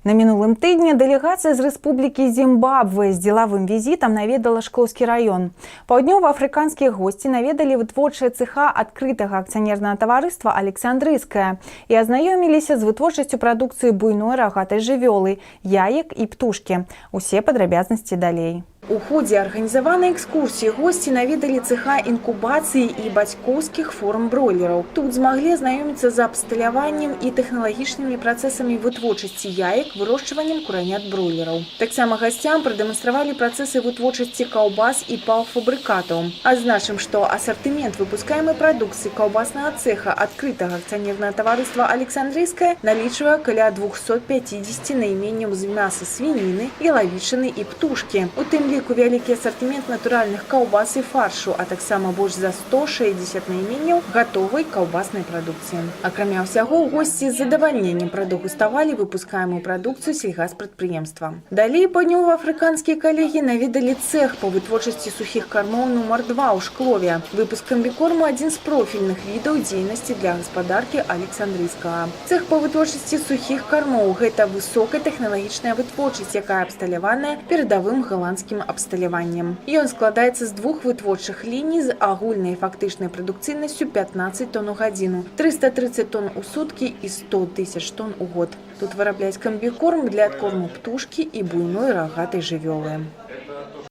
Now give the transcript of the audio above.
На мінулым тыдні дэлегацыя з Рэспублікі Зімбабве з дзелавым візітам наведала Шклоўскі раён. Паўднёва-афрыканскія госці наведалі вытворчыя цеха адкрытага акцыянернага таварыства «Александрыйская» і азнаёміліся з вытворчасцю прадукцыі буйной рагатай жывёлы, яек і птушкі. Усе падрабязнасці далей. У ходзе арганізаванай экскурсіі госці наведалі цеха інкубацыі і бацькоўскіх форм бройлераў. Тут змаглі азнаёміцца з абсталяваннем і тэхналагічнымі працэсамі вытворчасці яек, вырошчваннем куранят бройлераў. Таксама гасцям прадэманстравалі працэсы вытворчасці каўбас і паўфабрыкатаў. Адзначым, што асартымент выпускаемай прадукцыі каўбаснага цеха адкрытага акцыянернага таварыства «Александрыйская» налічвае каля 250 найменняў з мяса свініны, ялавічыны і птушкі. У тым ліку вялікі асартымент натуральных каўбас і фаршу, а таксама больш за 160 найменняў гатовай каўбаснай прадукцыі. Акрамя ўсяго, госці з задавальненнем прадэгуставалі выпускаемую прадукцыю сельгаспрадпрыемства. Далей паўднёва-афрыканскія калегі наведалі цех па вытворчасці сухіх кармоў нумар 2 ў Шклове. Выпуск камбікорму — адзін з профільных відаў дзейнасці для гаспадаркі «Александрыйскага». Цех па вытворчасці сухіх кармоў — гэта высокатэхналагічная вытворчасць, якая абсталяваная перадавым галандскім абсталяваннем. Ён складаецца з двух вытворчых ліній з агульнай фактычнай прадукцыйнасцю 15 тонн у гадзіну, 330 тонн у суткі і 100 тысяч тонн у год. Тут вырабляюць камбікорм для адкорму птушкі і буйной рагатай жывёлы.